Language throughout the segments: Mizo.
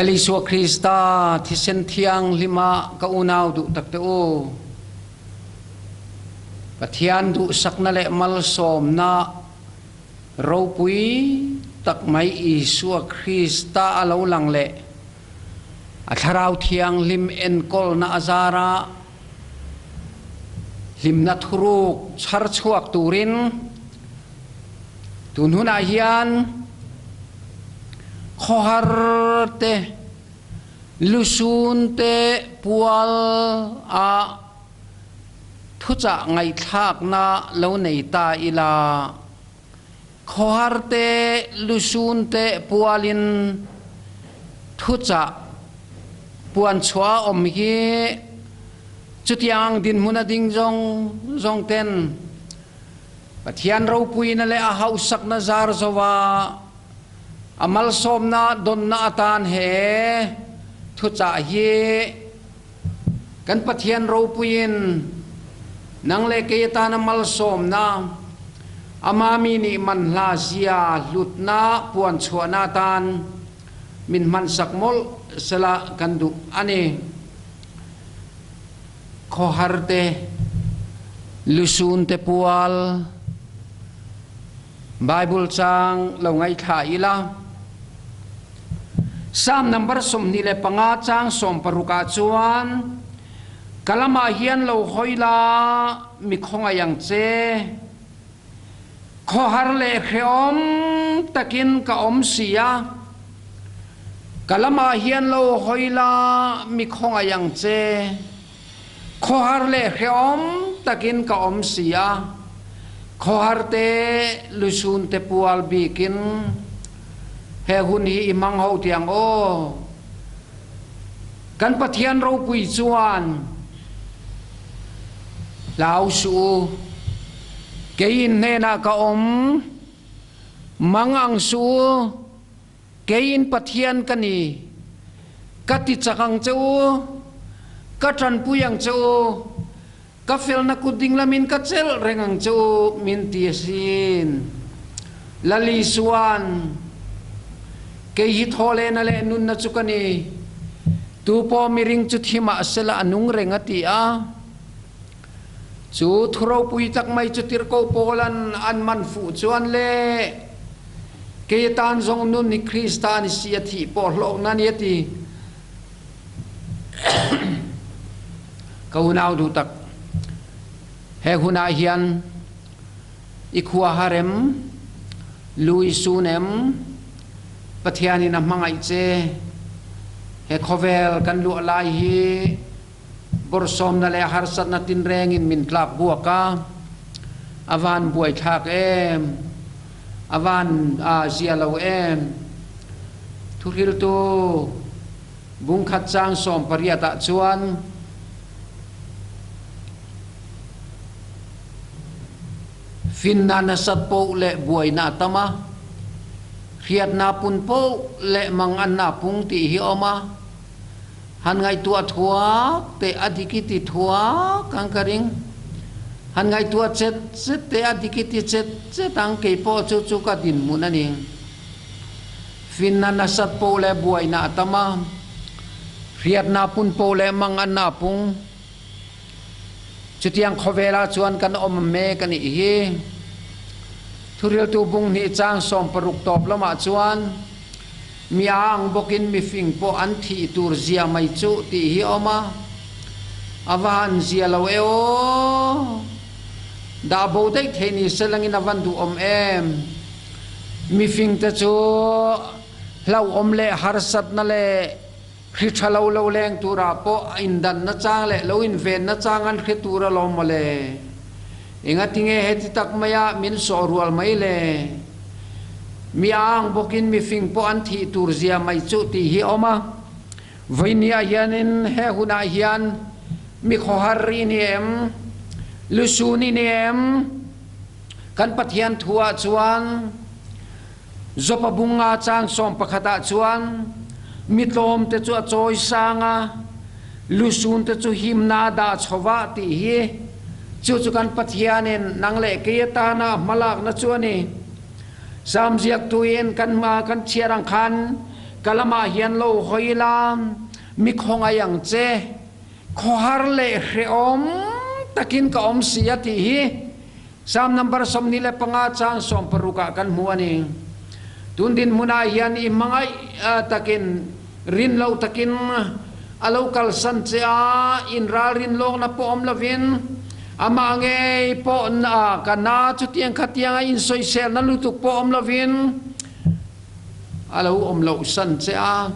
Lal Isua Krista thisen thianghlima ka unau duh takte u, Pathian duhsakna leh malsawmna ropui tak mai Isua Krista a lo lang leh a Thlarau Thianghlim enkawlna a zara hlimna thuruk chhar chhuak turin tun hunah hian khawhar te, lusun te pual a thuchah ngaihthlakna lo nei ta ila, khawhar te, lusun te pualin thuchah puan chhuah a awm hi chutiang dinhmun a ding zawng zawng ten Pathian ropuina leh a hausakna zar zova a malsawmna dawnna atan he thuchah hi kan Pathian ropuiin nang leh kei atana malsawmna, ama mi nih manhla zia hlutna puanchhuahna atan min hmansak mawlh sela kan duh a ni. Khawhar te, lusun te pual, Bible chang lo ngaihthla ila. Psalm number 25 chang 16 ah chuan, Ka lamah hian lo hawi la, mi khawngaih ang che. Khawhar leh hrehawm takin ka awm si a, ka lamah hian lo hawi la, mi khawngaih ang che. Khawhar leh hrehawm takin ka awm si a, khawhar te lusun te pual bikin he hun hi i hmang ho tiang aw. Kan Pathian ropui chuan hlau suh u, kei in hnenah ka awm, mang ang suh u, Kei in Pathian ka ni, ka ti chak ang che u, ka tanpui ang che u, ka felna kut dinglam in ka chelh reng ang che u, min ti asin. Lal Isuan, Kei hi thawhlehna leh nunna chu ka ni, tu pawh miring chu thi mah sela a nung reng a ti a. Chu thu ropui tak mai chu tirhkoh Paulan an man fuh chuan le, Kei atan zawng nun hi Krista a ni si a thih pawh hlawkna a ni a ti. Ka unau duh tak, he hunah hian i khua harem, lu i sun em, Pathianin a hmangaih che, he khawvel kan luah lai hi Bawrhsawmna leh harsatna tinrengin min tlak buak a, a van buaithlak em, a van zia lo em. Thuhriltu bungkhat chang 18 ah chuan finna nasat poh leh buaina a tam a, hriatna pun poh leh manganna a pung tih hi a awm a. Han ngaihtuah thuak teh a dik i ti thuak ang ka ring. Han ngaihtuah chet chet teh a dik i ti chet chet ang kei pawh chu chu ka dinhmun a ni. Finna nasat poh leh buaina a tam a, hriatna pun poh leh manganna a pung. Chutiang khawvelah chuan kan awm mek a nih hi. Thuriltu bung hnih chang 60 tawp lamah chuan Mi a ang bawkin mi fing pawh an thih tur zia mai chu tih hi a awm a, a va han zia lo e aw. Dah bo daih theih ni se langin a van duhawm em. Mi fing te chu hlauhawm leh harsatna leh hri tha lo lo leng turah pawh a indanna chang leh lo invenna chang an hre tur alawm mawle. Engatinge heti tak maia min sawh rual mai le? Mi a ang bawkin mi fing pawh an thih tur zia mai chu tih hi a awm a. Vawinia hianin he hunah hian mi khawhar i ni em? Lusun i ni em? Kan Pathian thuah chuan Jopa bunga chang 11 ah chuan mi tlawmte chu a chawi sang a, lusunte chu himna a dah chho va tih hi chu chu kan Pathianin nang leh kei atana a hmalakna chu a ni. Sam ziaktuin kan hma kan chhiar ang khan Ka lamah hian lo hawi la, mi khawngaih ang che. Khawhar leh hrehawm takin ka awm si a tih hi Psalm number 25 chang 60 ah kan hmu a ni. Tun dinhmunah hian i hmangaih takin rin loh takin a lo kalsan che a, inralrin lawkna pawh awm lovin amah ngei pawh ka na chutiang khatianga insawiselna lutuk pawh awm lovin A lo awm loh san che a,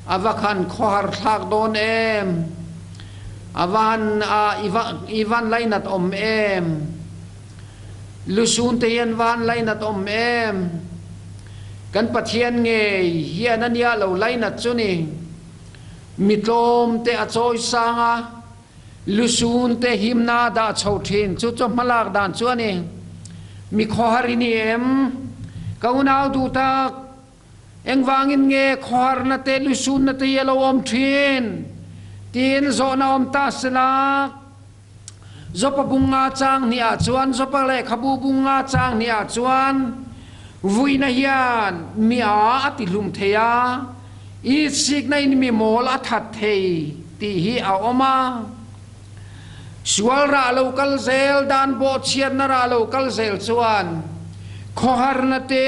a va khan khawhar thlak dawn em? A va han i van lainat awm em? Lusun te hian va han lainat awm em? Kan Pathian ngei hian a nia lo lainat chu ni. Mi tlawm te a chawi sang a, lusun te himna a dah chho thin. Chu chu hmalak dan chu a ni. Mi khawhar i ni em? Ka unau duh tak, engvangin nge khawharna te lusunna te hi a lo awm thin? Tiin zawhna awm ta se lak. Jopa bung nga chang hnih ah chuan Jopa lehkhabu bung nga chang hnih ah chuan vuina hian mi a a ti hlum thei a, itsikna in mi mawl a that thei tih hi a awm a. Sual rah lo kal zel dan bawhchhiatna rah lo kal zel chuan khawharna te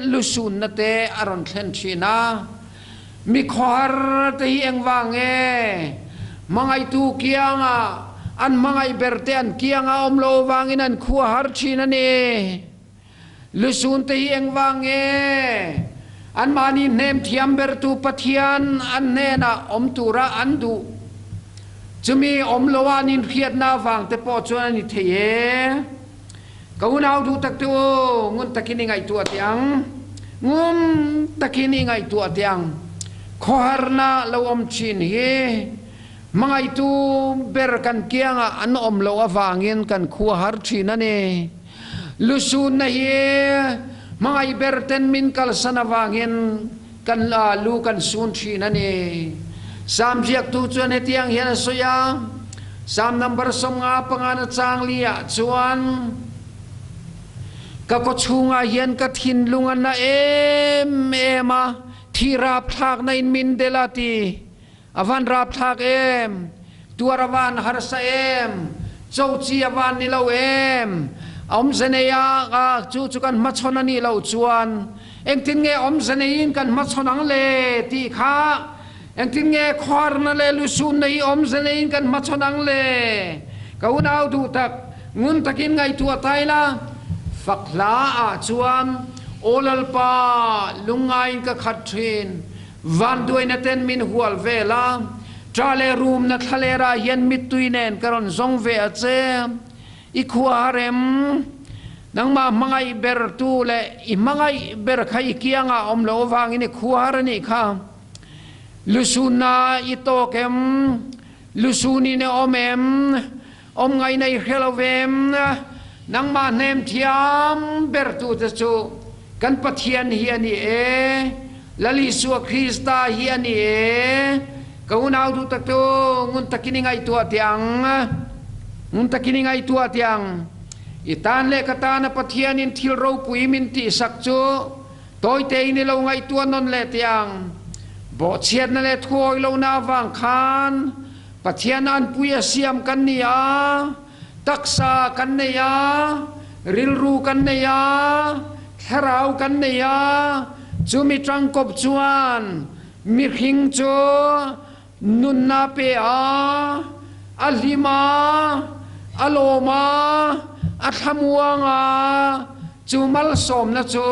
lusunna te a rawn thlen thin a. Mi khawhar te hi engvang nge? Hmangaihtu kianga an hmangaih ber te an kianga awm lo vangin an khua har thin a ni. Lusun te hi engvang nge? Anmahni hnem thiam bertu Pathian an hnenah awm tura an duh. Chumi awm loa an inhriatna avang te pawh chuan a ni thei e. Ka unau duh tak te u, ngun takin i ngaihtuah teh ang. Ngun takin i ngaihtuah teh ang. Khawharna lo awm thin hi hmangaihtu ber kan kiangah an awm loh avangin kan khua har thin a ni. Lusunna hi hmangaih ber ten min kalsan avangin kan lu kan sun thin a ni. Salm ziaktu chuan hetiang hian a sawi a, Salm number 55 na chang li ah chuan, Ka kawchhungah hian ka thinlung a na em em a, thi rapthlakna in min delh a ti. A van rapthlak em? Tuar a van harsa em? Cho chi a van ni lo em? Awmze nei a chu chu kan hmachhawn a nih loh chuan engtin nge awmze neiin kan hmachhawn ang le tih kha engtin nge khuarna leh lusunna hi awmze neiin kan hmachhawn ang le? Ka unau duh tak, ngun takin ngaihtuah ta ila, fak hla ah chuan Aw Lalpa, lungngaiin ka khat thin. Vanduaina ten min hual vel a, ṭah leh rumna thlalerah hian mittui nen ka rawn zawng ve a che. I khua har em? Nangmah hmangaih ber tu leh i hmangaih ber kha i kiangah awm loh avangin i khua har a nih kha. Lusunna i tawk em? Lusunin i awm em? Awm ngaina i hre lo vem? Nangmah hnem thiam bertute chu kan Pathian hi a ni e, Lal Isua Krista hi a ni e. Ka unau duh tak tu, ngun takin i ngaihtuah teh ang. Ngun takin i ngaihtuah teh ang. I tan leh ka tana Pathianin thil ropui min tihsak chu tawite in i lo ngaihtuah nawn leh teh ang. Bawhchhiatna leh thuawi lohna avang khan Pathian anpui a siam kan ni a, taksa kan nei a, rilru kan nei a, thlarau kan nei a, chumi tangkawp chuan mihring chu nunna pe a, a hlim a, a lawm a, a thlamuang a, chu malsawmna chu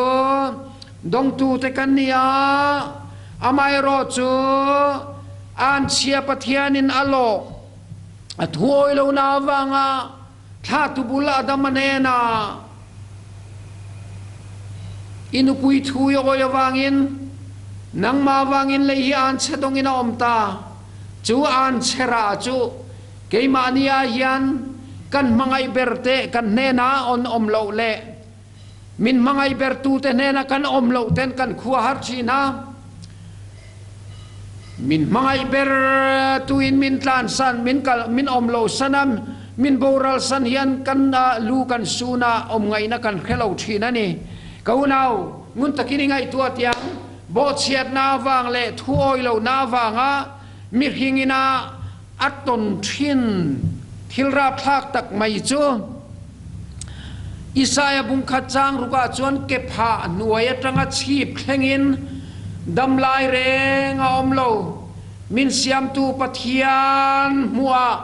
dawngtute kan ni a, amaherawhchu Anchhia Pathianin a lawh a thuawi lohna avanga thlahtu bul Adama hnena i nupui thu i awi avangin nangmah avangin lei hi anchhe dawngin a awm ta. Chu anchhe rah chu keimahni ah hian kan hmangaih ber teh kan hnena awn awm loh leh Min hmangaih bertute hnena kan awm loh ten kan khua har thin a. Min hmangaih bertuin min tlansan, min kal, min awm lo san a, min boral san hian kan lu kan sun a, awm ngaihna kan hre lo thin a ni. Ka unau, ngun takin i ngaihtuah tiang. Bawhchhiatna avang leh thuawi lohna avanga mihring ina a tawn thin thil rapthlak tak mai chu Isaia bungkhat chang rukah chuan ke phah hnuai atanga chhip thlengin damlai reng a awm lo. Min siamtu Pathian hmuhah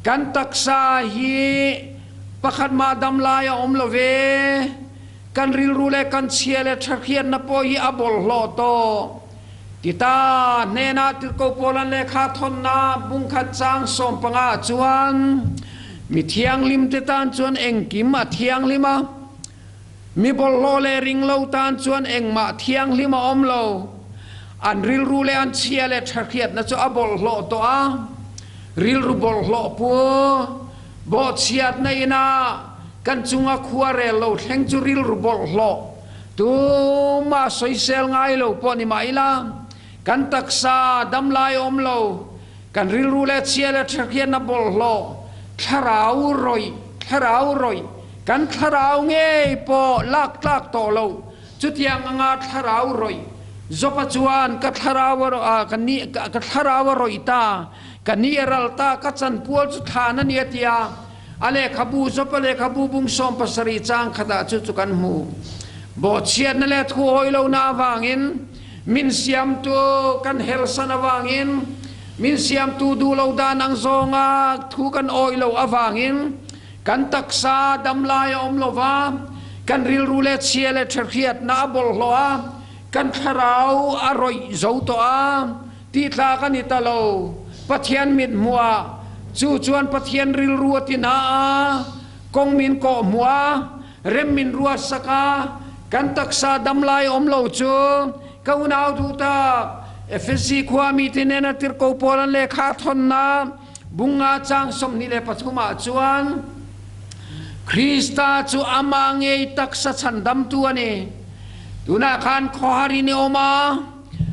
kan taksa hi pakhat mah damlai a awm lo ve. Kan rilru leh kan chhia leh tha hriatna pawh hi a bawlhhlawh tawh. Tita hnenah Tirhkoh Paula'n lehkha thawnna bungkhat chang 15 ah chuan mi thianghlimte tan chuan engkim a thianghlim a, mi bawlhhlawh leh ringlo tan chuan engmah thianghlim a awm lo. An rilru leh an chhia leh tha hriatna chu a bawlhhlawh tawh a, rilru bawlhhlawh pu bawhchhiatna ina Kan chunga khua rel lo thleng chu rilru bawlhhlawh tumah sawisel ngai lo pawh ni mah ila, kan taksa damlai awm lo, kan rilru leh chhia leh tha hriatna bawlhhlawh, thlarau rawih, thlarau rawih, kan thlarau ngei pawh lak tlak tawh lo, chutiang anga thlarau rawih Jopa chuan ka thlarau a rawih a, ka ni, ka thlarau a rawih ta, ka ni a ral ta, ka chanpual chu thlan a ni a ti a. A lehkhabu Jopa lehkhabu bung 17 chang khatah chu chu kan hmu. Bawhchhiatna leh thuawi lohna avangin min siamtu kan helsan avangin min siamtu duh lo dan ang zawnga thu kan awih loh avangin kan taksa damlai a awm lo va, kan rilru leh chhia leh ṭhahriatna a bawlhhlawh a, kan thlarau a rawih zo tawh a. Tih tlak a ni ta lo. Pathian mit hmuh ah, cu chuan Pathian rilru a ti hna a, kong min kawh hmuh a, rem min ruat sak a, kan taksa dam lai um lo cu ka unau duh tak Efesi khua mi te nen a tirhko pawl an lehkha thawnnak bung nga caang 23 ah chuan Krista cu amah ngei taksa chandamtu a ni. Tunah khan khuahar in i um a,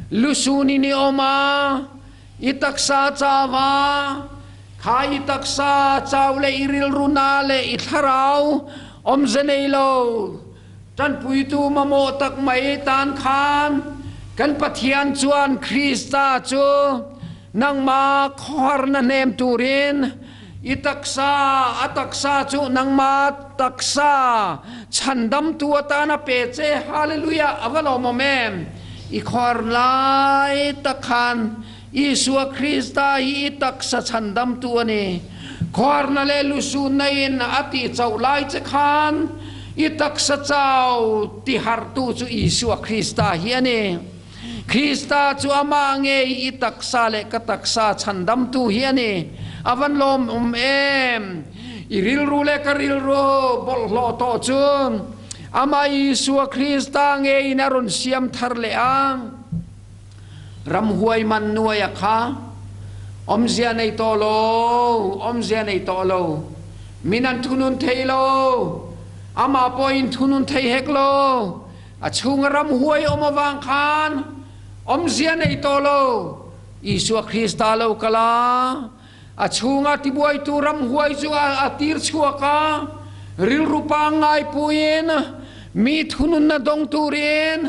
Lusun in i um a, i taksa cau a, kha i taksa cau le i rilru na le i thlarau awmze nei lo ṭanpuitu mamawh tak mai tan khan kan Pathian chuan Krista cu nangmah khuaharna hnem turin I taksa, a taksa chu nangmah taksa chhandamtu atan a pe che. Hallelujah! A va lawmawm em? I khuar lai tak khan Isua Krista hi i taksa chhandamtu a ni. Khuarna leh lusunna in a tih chauh lai che khan i taksa chau tiharhtu chu Isua Krista hi a ni. Krista chu amah ngei i taksa leh ka taksa chhandamtu hi a ni. A van lawmawm em! I rilru leh ka rilru bawlhhlawh tawh chu amah Isua Krista ngeiin a rawn siam thar leh a. Ramhuai man nuaia kha awmzia nei tawh lo, awmzia nei tawh lo. Min an thunun thei lo, amah pawhin thunun thei hek lo. A chhunga ramhuai awm avang khan awmzia nei tawh lo. Isua Krista lo kal a, a chhunga tibuaitu ramhuai chu a tir chhuak a, rilru pangngai puiin mi thununna dawng turin,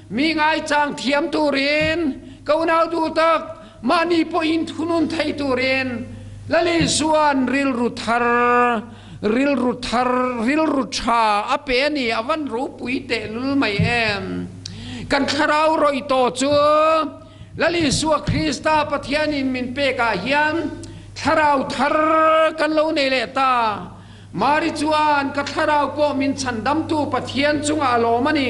mi ngaichang thiam turin, ka unau duh tak mahni pawhin thunun thei turin Lal Isua'n rilru thar Rilru thar, rilru tha a pe a ni, a van ropui tehlul mai em? Kan thlarau rawih tawh chu Lal Isua Krista Pathianin min pekah hian thlarau thar kan lo nei leh ta. Mari chuan ka thlarau pawh min chhandamtu Pathian chungah a lawm a ni.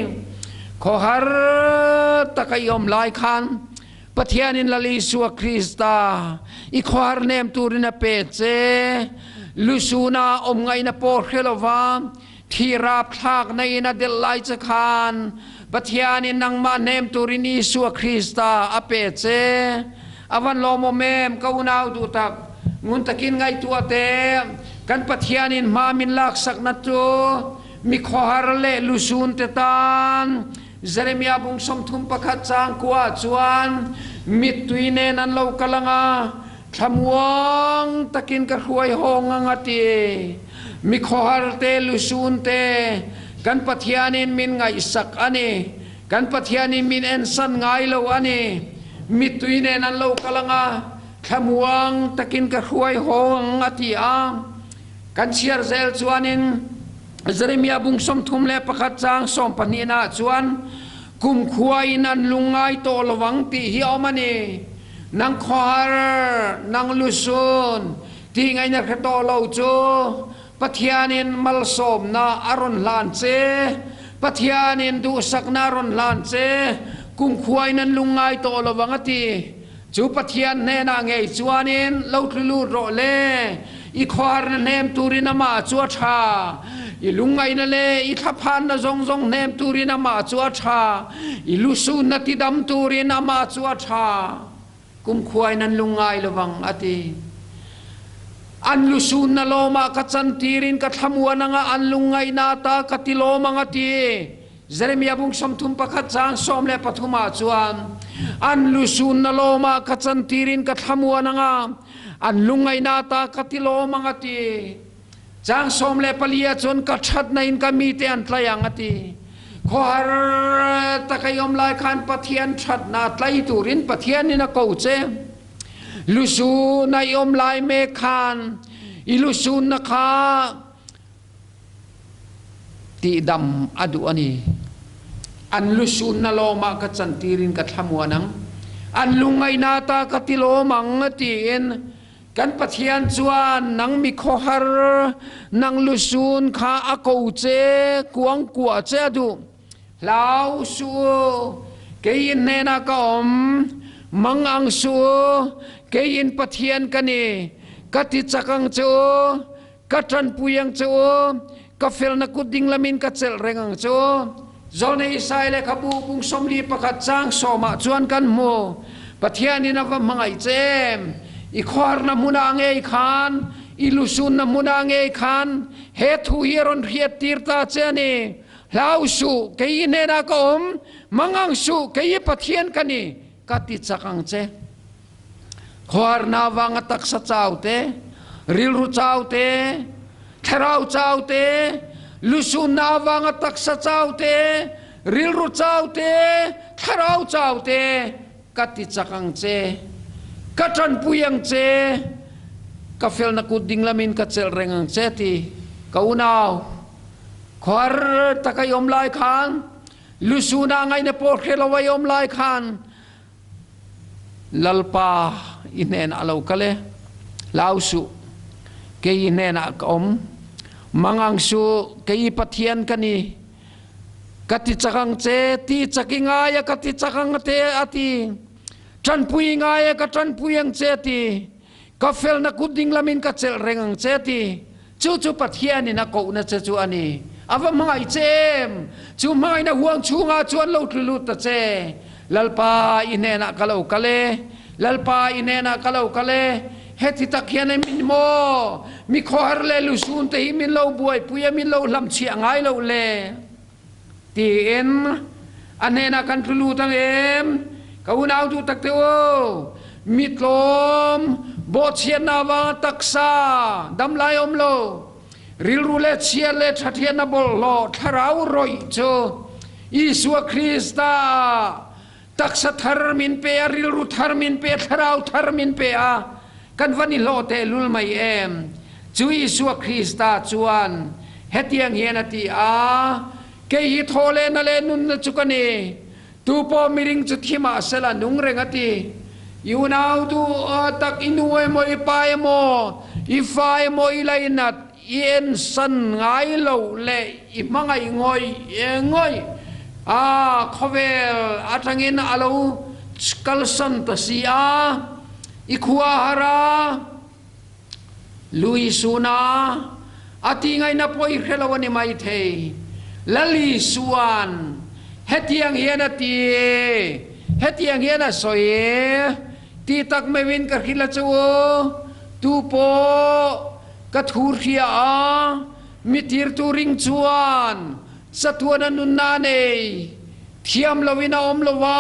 Khawhar taka i awm lai khan Pathianin Lal Isua Krista i khuar nem turin a pe che. Lusuna awm ngaihna pawh hre lova thi rapthlakna in a delh lai che khan Pathianin nangmah hnem turin Isua Krista a pe che. A van lawmawm em ka unau duh tak, ngun takin ngaihtuah teh. Kan Pathianin hma min laksakna chu mi khawhar leh lusun te tan Jeremia bung 31 chang kua chuan mittui nen an lo kal ang a, thlamuang takin ka hruai hawng ang a ti. Mi khawhar te, lusun te, kan Pathianin min ngaihsak a ni. Kan Pathianin min ensan ngai lo a ni. Mittui nen an lo kal ang a, thlamuang takin ka hruai haw ang a ti a. Kan chhiar zel chuanin Jeremiah bung 31 chang sawmpahnihnaah chuan, Kumkhuain an lungngai tawh lo ang tih hi a awm a ni. Nang khawhar, nang lusun, tih ngaihna hre tawh lo chu Pathianin malsawmna a rawn hlan che, Pathianin duhsakna a rawn hlan che, kumkhuain an lungngai tawh lo vang a ti. Chu Pathian hnenah ngei chuanin lo tlu lut rawh le, i khawharna hnem turin amah chu a tha, i lungngaihna leh i thlaphanna zawng zawng hnem turin amah chu a tha, i lusunna tidam turin amah chu a tha. Kumkhuain an lungngai lovang, a ti. An lusunna lawmah ka chantirin ka thlamuan anga an lungngaihna ta ka ti lawm ang, a ti. Jeremiah bung 31 chang 13 ah chuan, An lusunna lawmah ka chantirin ka thlamuan anga an lungngaihna ta ka ti lawm ang, a ti. Chang 14 ah cun ka ṭhatnak in ka mite an tlai ang a ti. Khuahar tak i um lai khan Pathian ṭhatnak tlai turin Pathian in a ko che. Lusun a i um lai mek khan i lusun na kha tihdam a duh a ni. An lusun na lawm ah ka cantir in ka thlamuan ang. An lungngaihnak ta ka ti lawm ang tiin Kan Pathian chuan nang mi khawhar, nang lusun kha a ko che, kuangkuah che a duh. Hlau suh u, kei in hnenah ka awm, mangang suh u, kei in Pathian ka ni, ka ti chak ang che u, Ka ṭanpui ang che u, ka felnak kut dinglam in ka celh reng ang che u. Zawlnei Isaiah lehkhabu bung 41 caang sawm ah chuan kan hmu. Pathian in a va hmangaih che em? I khuarna hmun ah ngei khan, i lusunna hmun ah ngei khan he thu hi a rawn hriattir ta che a ni. Hlau suh, kei i hnenah ka um, mangang suh, kei i Pathian ka ni, ka ti chak ang che. Khuarna vanga taksa chau te, rilru chau te, thlarau chau te, lusunna avanga taksa chau te, rilru chau te, thlarau chau te, ka ti chak ang che, ka ṭanpui ang che, ka felna kut dinglamin ka chelh reng ang che ti ka unau. Khuar taka i awm lai khan, lusuna ngaihna pawh hre lo a i awm lai khan, Lalpa i hnenah a lo kal e, hlau suh, kei i hnenah ka awm. Mangang suh, kei i Pathian ka ni. Ka ti chak ang che, ti chak i ngai a ka ti chak ang te a ti. Ṭanpui i ngai a ka ṭanpui ang che a ti. Ka felna kut dinglam in ka chelh reng ang che ti. Chu chu Pathian in a kohna che chu a ni. A va hmangaih che em? Chu hmangaihna huang chhungah chuan lo tlu lut ta che. Lalpa i hnenah ka lo kal e. Lalpa i hnenah ka lo kal e. Heti tak hian em in maw? Mi khawhar leh lusun te hi min lo buaipui a, min lo hlamchhiah ngai loh le. Tiin a hnenah kan tlu lut ang em? Ka unau duh tak te u, mi tlawm, bawhchhiatna avanga taksa damlai awm lo, rilru leh chhia leh thathiatna bawlhhlawh thlarau rawih chu Isua Krista Taksa thar min pe a, rilru thar min pe a, thlarau thar min pe a, kan va ni hlawh tehlul mai em? Chu Isua Krista chuan hetiang hian a ti a, Kei hi thawhlehna leh nunna chu ka ni, tu pawh miring chu thi mah sela nung reng a ti. I unau duh tak i nu emaw i pa emaw i fa emaw i lainat I ensan ngai loh leh i hmangaih ngawih ngawih a, khawvel atangin a lo kalsan ta si a, i khua har a, lui sun a, a tihngaihna pawh i hre lo a ni maithei. Lalisuan hetiang hian a ti, hetiang hian a sawi, ti tak meuhin ka hrilh a chu u, tu pawh Ka thu hria a, mi tirtu ring chuan chatuana nunna a nei. Thiam loin a awm lo a,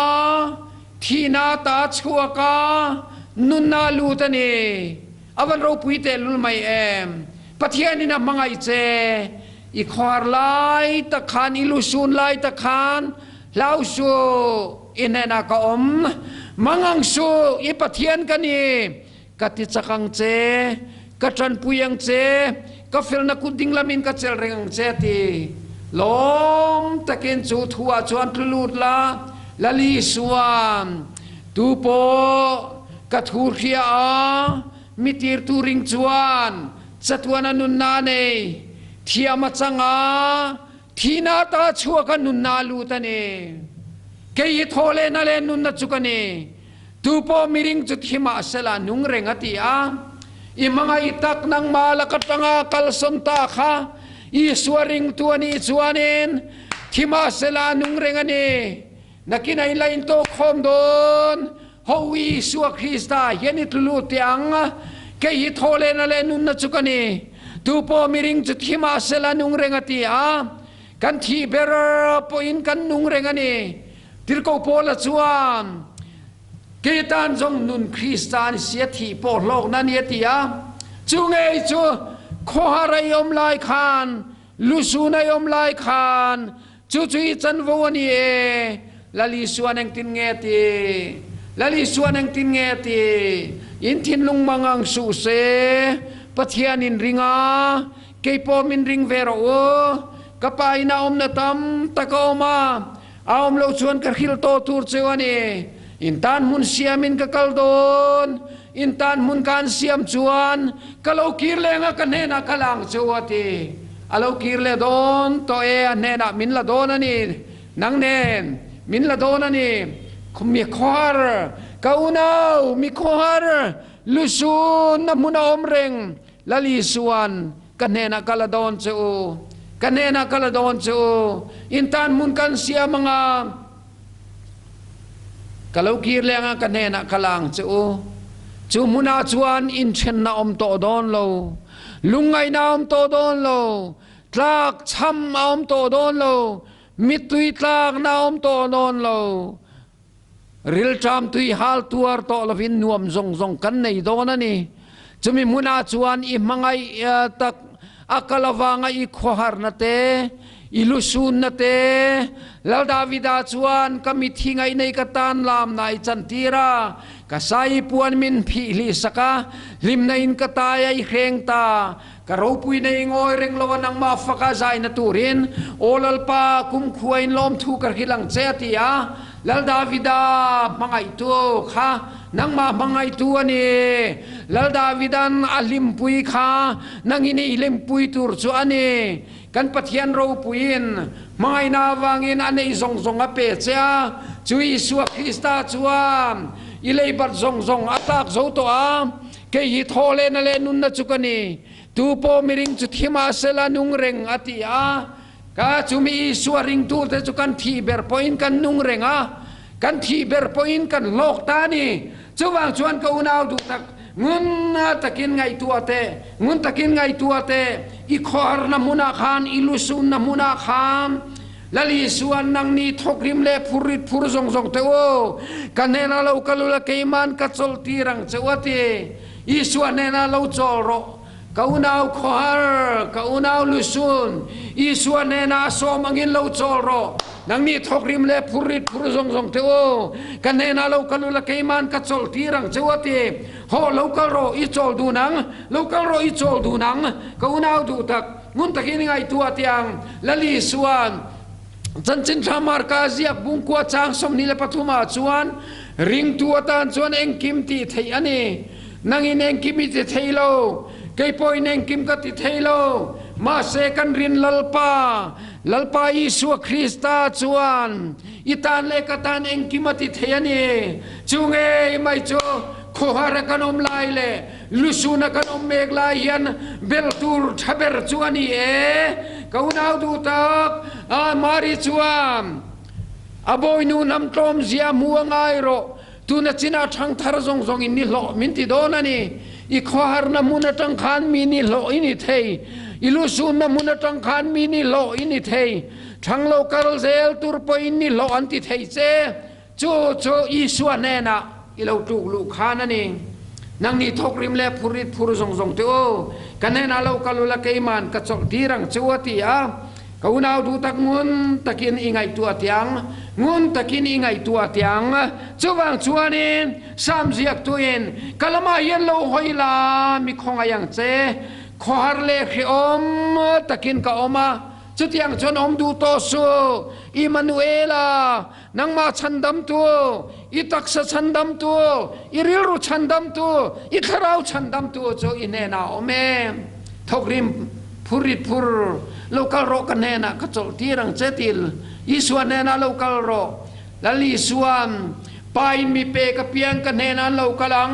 thihna ta a chhuak a, nunna a lut a ni. A van ropui tehlul mai em? Pathianin a hmangaih che. I khawhar lai tak khan, i lusun lai tak khan. Hlau suh, i hnenah ka awm. Mangang suh, i Pathian ka ni. Ka ti chak ang che, ka ṭanpui ang che, ka felna kut ding lamin ka chelh reng ang che a ti. Lawm takin chu thu ah chuan tlu lut la, Lal Isuan, tu pawh ka thu hria a, mi tirtu ring chuan chatuan a nunna a nei, thiam a chang a, Thihna ata chhuak a nunna a lut a ni. Kei hi thaw leh na leh nunna chu ka ni. Tu pawh miring chu thi mah sela nung reng a ti a. I hmangaih tak nangmah laka tanga kalsawn ta kha Isua ringtu a nih chuanin thi mah sela a nung reng a ni. Nakin a inla intawk khawm dawn. Ho Isua Krista hian i tlu lut teh ang. Kei hi thaw lehna leh nunna chu ka ni. Tu pawh miring chu thi mah sela nung reng a ti a. Kan thih ber pawhin kan nung reng a ni. Tirhkoh Paula chuan, Kei tan zawng nun Krista a ni si a, thih pawh hlawkna a ni a ti a. Chu ngei chu khawhar a i awm lai khan, lusun a i awm lai khan, Chu chu i chanvo a ni e, Lal Isuan engtin nge a ti? Lal Isuan engtin nge a ti? In thinlung mang ang suh se, Pathian in ring a, kei pawh min ring ve rawh u. Ka pa in a awmna tam tak a awm a, a awm loh chuan ka hrilh tawh tur cheu a ni. In tan hmun siamin ka kal dawn, in tan hmun ka an siam chuan ka lo kir leng a, ka hnenah ka la ang che u a ti. A lo kir leh dawn tawh e, a hnenah min la dawn a ni, nang nen min la dawn a ni. Mi khawhar, ka unau, mi khawhar, lusun na hmun a awm reng, Lal Isuan ka hnenah ka la dawn che u, ka hnenah ka la dawn che u, in tan hmun kan siam ang a, Ka lo kir leng a, ka hnenah ka la ang che u. Chu hmunah chuan inthenna a awm tawh dawn lo, lungngaihna a awm tawh dawn lo, tlak chham a awm tawh dawn lo, mittui tlakna a awm tawh dawn lo. Rilṭam tui hal tuar tawh lovin nuam zawng zawng kan nei dawn a ni. Chumi hmunah chuan i hmangaih tak a kal avanga i khawharna te, i lusunna te, Lal Davida chuan ka mithi ngaihnei ka tan lamna i chantir a, ka sai puan min phih hlih sak a, hlimna in ka tai a i hreng ta, ka ropui nei ngawi reng lo a nangmah faka zaina turin, Aw Lalpa, kumkhua in lawmthu ka hrilh ang che a ti a. Lal Davida hmangaihtu kha nangmah hmangaihtu a ni. Lal Davidan a hlimpui kha nangin i hlimpui tur chu a ni. Kan Pathian ropuiin hmangaihna avangin a neih zawng zawng a pe che a, chu Isua Krista chuan i leibat zawng zawng a tlak zo tawh a, kei hi thawhlehna leh nunna chu ka ni, tu pawh miring chu thi mahsela nung reng a ti a. Ka chumi Isua ringtute chu kan thih ber pawhin kan nung reng a, kan thih ber pawhin kan hlawk ta a ni. Chuvang chuan ka unau duh tak, ngun takin ngaihtuah teh, ngun takin ngaihtuah teh, i khawharna hmunah khan, i lusunna hmunah khan, Lal Isua'n nangni thawkrim leh phurrit phur zawng zawng teh u, ka hnenah lo kal ula keima'n ka chawlhtir ang che u a ti. Isua hnenah lo chawl rawh. Ka unau khawhar, ka unau lusun, Isua hnenah a sawm angin lo chawl rawh. Nangni thawkrim le phurrit phur zawng zawng te u, ka hnenah lo kal ula keiman ka chawlhtir ang che u a ti. Hawh, lo kal rawh, i chawl dun ang, lo kal rawh, i chawl dun ang, ka unau duh tak, ngun takin i ngaihtuah tiang, Lal Isua'n Chanchin Tha Marka ziak bungkua chang 23 ah chuan ringtu atan chuan engkim tih theih a ni. Nangin engkim i ti thei lo, kei pawhin engkim ka ti thei lo. Mahse kan rin Lalpa, Lalpa Isua Krista chuan i tan leh ka tan engkim a ti thei a ni. Chu ngei mai chu khawhar a kan awm lai leh lusuna kan awm mek lai hian bel tur tha ber chu a ni e. Ka unau duh tak, Mari chuan a bawinu hnam tlawm zia hmu a ngai rawh. Tuna chinah ṭhangthar zawng zawng in ni hlawh min ti dawn a ni. I khawharna hmun aṭang khan mi ni hlawh i ni thei. I lusunna hmun aṭang khan mi ni hlawh i ni thei. Ṭhang lo kal zel tur pawhin ni hlawh an ti thei che. Chu chu Isua hnenah i lo tluk luh khan a ni. Nangni thawkrim leh phurrit phur zawng zawng te u, ka hnenah lo kal ula keiman ka chawlh tir ang che u a ti a. Ka unau duh tak ngun takin i ngaihtuah tiang, ngun takin i ngaihtuah tiang. Chuvang chuanin Salm ziaktuin, Ka lamah hian lo hawi la, mi khawngaih ang che. Khawhar leh hrehawm takin ka awm a, chutiang chuan awm duh tawh suh. Immanuela, nangmah chhandamtu, i taksa chhandamtu, i rilru chhandamtu, i thlarau chhandamtu chu i hnenah a awm e. Thawkrim phurrit phur, lo kal rawh ka hnenah ka chawlh tir ang che til Isua hnenah lo kal rawh. Lal Isuan, Pa in mi pek apiang ka hnenah an lo kal ang,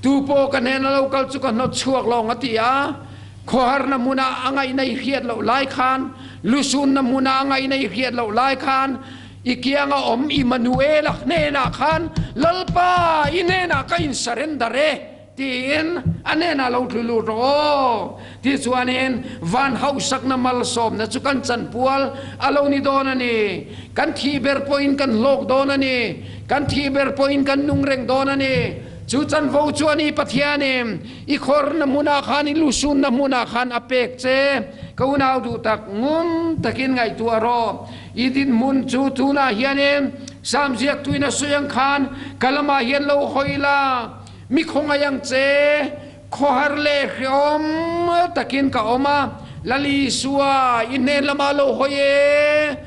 tu pawh ka hnena lo kal chu ka hnawt chhuak lawng a ti a. Khawharna hmunah a ngaihna i hriat loh lai khan, lusunna hmunah a ngaihna i hriat loh lai khan, i kianga awm Immanuela hnenah khan, Lalpa, i hnenah ka insurrender e. Tiin a hnenah lo tlu lut rawh aw. Tichuanin van hausakna malsawmna chu kan chanpual a lo ni dawn a ni. Kan thih ber pawhin kan hlawk dawn a ni. Kan thih ber pawhin kan nung reng dawn a ni. Chu chanvo chu a ni Pathianin i khawrna hmunah khan i lusunna hmunah khan a pek che. Ka unau duh tak ngun takin ngaihtuah rawh. I dinhmun chu tunah hianin Sam ziaktuin a sawi ang khan ka lamah hian lo hawi la. Mi khawngaih ang che, khawhar leh hrehawm takin ka awm a, Lal Isua, i hnen lamah lo hawi e,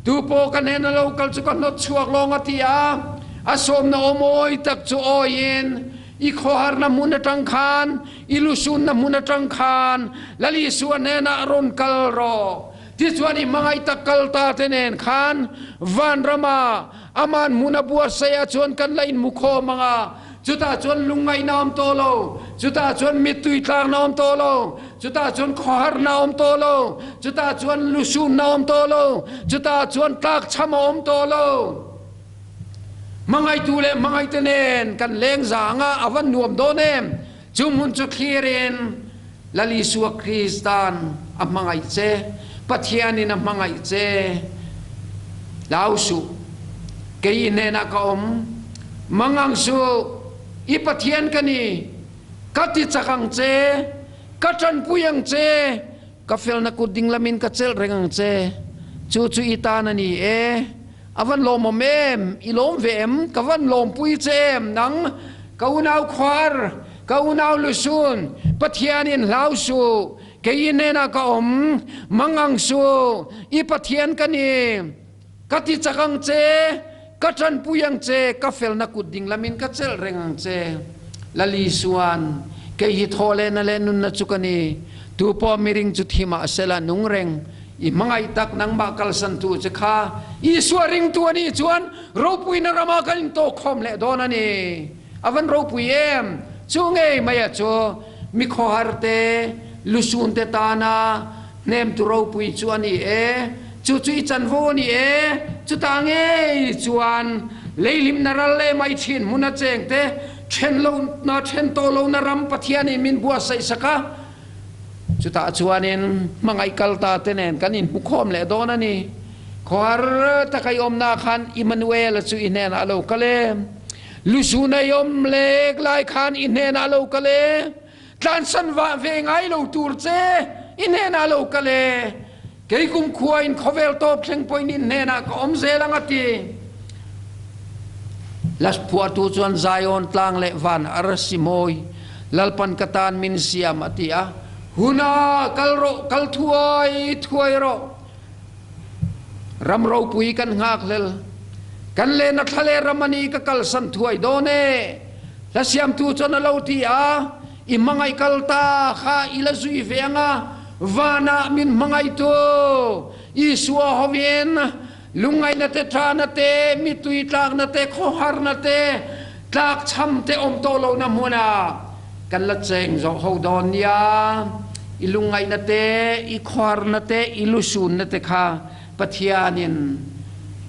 tu pawh ka hnena lo kal chu ka hnawt chhuak lawng a ti a, a sawmna awmawi tak chu awiin i khawharna hmun atang khan, i lusunna hmun atang khan Lal Isua hnenah rawn kal rawh. Tichuan i hmangaih tak kal ta te nen khan vanrama Aman hmun a buatsaih ah chuan kan la inhmu khawm ang a, chutah chuan lungngaihna a awm tawh lo, chutah chuan mittui tlakna a awm tawh lo, chutah chuan khawharna a awm tawh lo, chutah chuan lusunna a awm tawh lo, chutah chuan tlakchham a awm tawh lo. Hmangaihtu leh hmangaihte nen kan leng za ang a, a van nuam dawn em! Chu hmun chu thlirin Lal Isua Krista'n a hmangaih che, Pathianin a hmangaih che. Hlau suh, kei i hnenah ka awm. Mangang suh, i Pathian ka ni. Ka ti chak ang che, ka tanpui ang che, ka felna kut ding lamin ka chelh reng ang che. Chu chu i tan a ni e. A van lawmawm em? I lawm ve em? Ka van lawmpui che em? Nang, ka unau khuar, ka unau lusun, Pathianin hlau suh, kei i hnenah ka awm, mangang suh, i Pathian ka ni, ka ti chak ang che, ka tanpui ang che, ka felna kut ding lamin ka chelh reng ang che. Lal Isuan, kei hi thawhlehna leh nunna chu ka ni, tu pawh miring chu thi mah sela nung reng, I hmangaih tak nangmah kalsantu che kha Isua ringtu a nih chuan ropuina ramah kan intawkkhawm leh dawn a ni. A van ropui em! Chu ngei maia chu mi khawhar te, lusun te tana hnemtu ropui chu a ni e. Chu chu i chanvo a ni e. Chutah ngei chuan leihlimna ral leh mai thin hmuna cheng te then lohna, then tawh lohna ram Pathianin min buatsaih sak a. Chutah chuanin hmangaih kal ta te nen kan inhmu khawm leh dawn a ni. Khawhar taka i awmna khan Immanuel-a chu i hnenah a lo kal e. Lusuna i awm lek lai khan i hnenah a lo kal e. Tlansan vah ve ngai lo tur che i hnenah a lo kal e. Kei kumkhua in khawvel tawp thleng pawhin in hnenah ka awm zel ang a ti. Hla phuahtu chuan Zion tlang leh van arsi mawi Lalpan ka tan min siam a ti a. Huna kal rawh, kal thuai thuai rawh. Ram ropui kan nghakhlel. Kan lehna thla leh ram a ni ka kalsan thuai dawn e. Hla siamtu chuan a lo ti a, I hmangaih kal ta kha i la zui ve ang a, vanah min hmangaihtu Isua hovin lungngaihna te, ṭahna te, mittui tlakna te, khawharna te, tlakchham te awm tawh lohna hmunah kan la cheng zawh ho dawn nia. I lungngaihna te, i khawharna te, i lusunna te kha Pathianin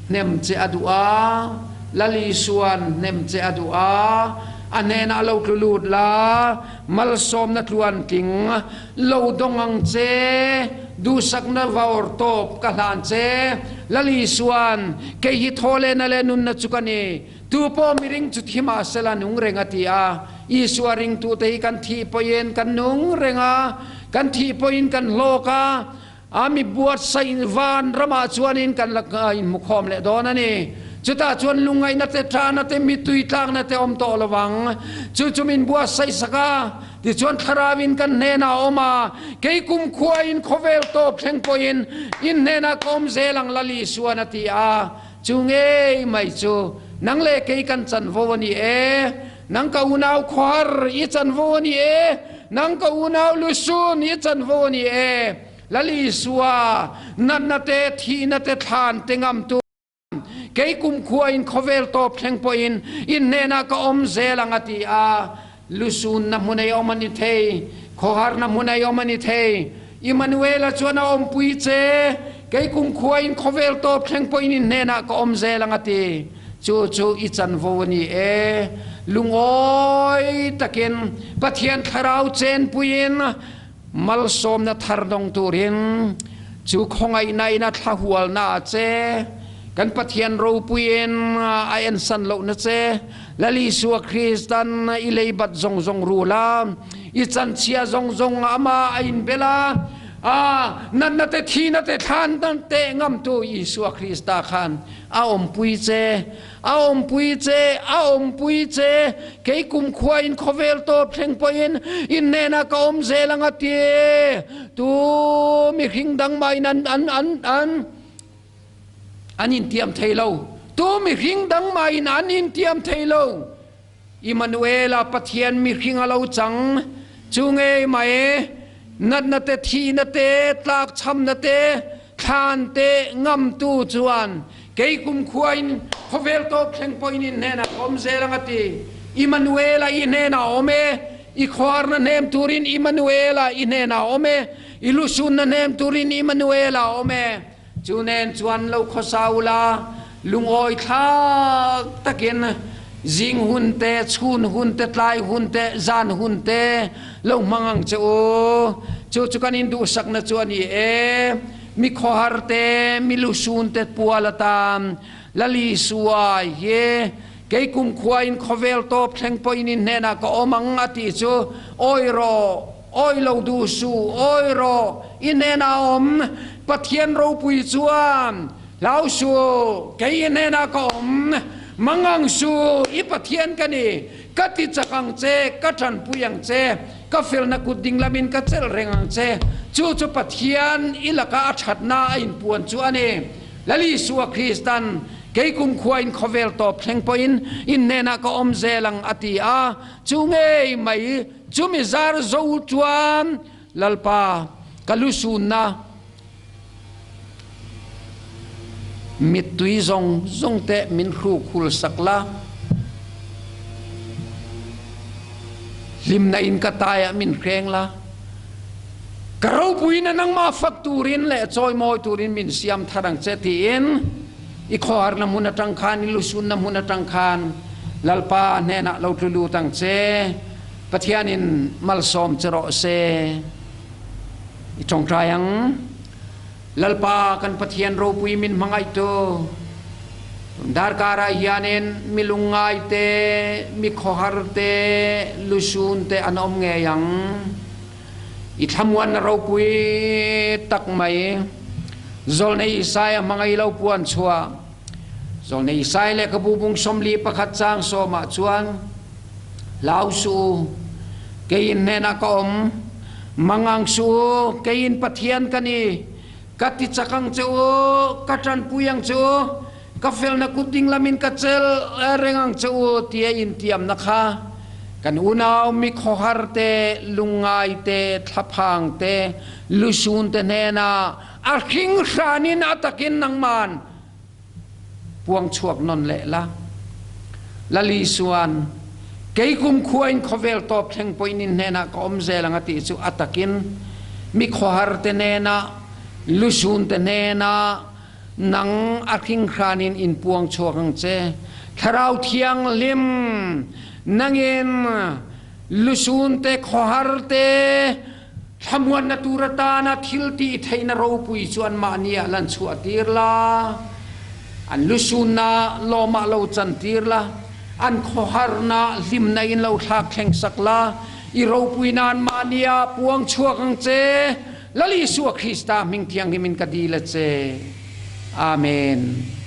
hnem che a duh a, Lal Isua'n hnem che a duh a, a hnenah lo tlu lut la, malsawmna tluantling lo dawng ang che, duhsakna vawr tawp ka hlan che, Lal Isua'n kei hi thawhlehna leh nunna chu ka ni, tu pawh miring chu thi mah sela nung reng a ti a, Isua ringtute hi kan thih pawhin kan nung reng a, kan thih pawhin kan hlawk a. A mi buatsaih van ramah chuanin kan la inhmukhawm leh dawn a ni. Chutah chuan lungngaihna te, ṭahna te, mittui tlakna te awm tawh lo vang. Chu chu min buatsaih sak a, tichuan Thlarauin kan hnenah a awm a, kei kumkhuain khawvel tawp thleng pawhin in hnenah ka awm zel ang Lal Isuan a ti a. Chu ngei mai chu nang leh kei kan chanvo a ni e. Nang ka unau khuar i chanvo a ni e, nang ka unau lusun i chanvo a ni e. Lal Isua, natna te, thihna te, thlan te ngamtu kei kumkhua in khawvel tawp thleng pawhin in hnenah ka awm zel ang a ti a. Lusunna hmun ei awm a ni thei, khawharna hmun ei awm a ni thei. Immanuela chuan a awmpui che, kei kumkhua in khawvel tawp thleng pawhin in hnenah ka awm zel ang a ti. Chu chu i chanvo a ni e. Lungawi takin Pathian Thlarau chenpuiin malsawmna thar dawng turin chu khawngaihna in a thlahualna a che. Kan Pathian ropuiin a ensan lohna che. Lal Isua Kristan i leibat zawng zawng rul a, i chanchhia zawng zawng amah a inbel a, a natna te, thihna te, thlanna te ngamtu Isua Krista khan A awmpui che, a awmpui che, a awmpui che, kei kumkhua in khawvel tawp thleng pawhin in hnenah ka awm zel ang a ti. Tu mihring dang mahin an an an an an intiam thei lo. Tu mihring dang mahin an intiam thei lo. Immanuela Pathian mihring a lo chang chu ngei mai, natna te, thihna te, tlakchhamna te, thlan te ngamtu chuan kei kumkhuain khawvel tawp thleng pawhin in hnenah ka awm zel ang a ti. Immanuela i hnenah a awm e, i khuarna hnem turin Immanuela i hnenah a awm e, i lusunna hnem turin Immanuela a awm e. Chu nen chuan lo khawsa ula, lungawi thlak takin zing hun te, chhun hun te, tlai hun te, zan hun te lo hmang ang che u. Chu chu kan induhsakna chu a ni e. Mi khawhar te, mi lusun te pual atan Lal Isua hi kei kumkhuain khawvel tawp thleng pawhin in hnenah ka awm ang a tih chu awi rawh. Awi lo duh suh, awi rawh, i hnenah a awm, Pathian ropui chuan hlau suh, kei i hnenah ka awm, mangang suh, i Pathian ka ni, ka ti chak ang che, ka tanpui ang che, ka felna kut ding lamin ka chelh reng ang che, chu chu Pathian i laka a thatna a inpuan chu a ni. Lal Isua Kristan, Kei kumkhuain khawvel tawp thleng pawhin in hnenah ka awm zel ang a ti a, chu ngei mai Chumi zar zo chuan Lalpa ka lusunna mittui zawng zawng te min hruk hul sak la, hlimna in ka taiah min hreng la, ka ropuina nangmah fak turin leh chawimawi turin min siam thar ang che tiin i khawharna hmun atang khan, i lusunna hmun atang khan Lalpa hnenah lo tlu lut ang che. Pathianin malsawm che rawh se. I tawngtai ang. Lalpa kan Pathian ropui min hmangaihtu darkarah hianin mi lungngai te, mi khawhar te, lusun te an awm ngei ang. I thlamuanna ropui tak mai Zawlnei Isaiah hmangaih lo puan chhuah Zawlnei Isaiah lehkhabu bung 41 chang sawmah chuan Hlau suh u, kei in hnenah ka awm. Mangang suh u, kei in Pathian ka ni. Ka ti chak ang che u, ka tanpui ang che u, ka felna kut ding lamin ka chelh reng ang che u tia intiamna kha kan unau mi khawhar te, lungngai te, thlaphang te, lusun te hnenah a hringhranin a takin nangman Puang chhuak nawn leh la. Lal Isua'n, Kei kumkhua in khawvel tawp thleng pawhin in hnenah ka awm zel ang a tih chu a takin mi khawhar te hnenah, lusun te hnenah nang a hringhranin in puang chhuak ang che. Thlarau Thianghlim nangin lusun te, khawhar te, Thlamuanna tur atana thil tih theihna ropui chu anmahni ah lan chhuah tir la, an lusunna lawmah lo chan tir la, an khawharna hlimna in lo thlak thleng sak la, i ropuina anmahni ah puang chhuak ang che. Lal Isua Krista hming thianghlimin ka dil a che. Amen.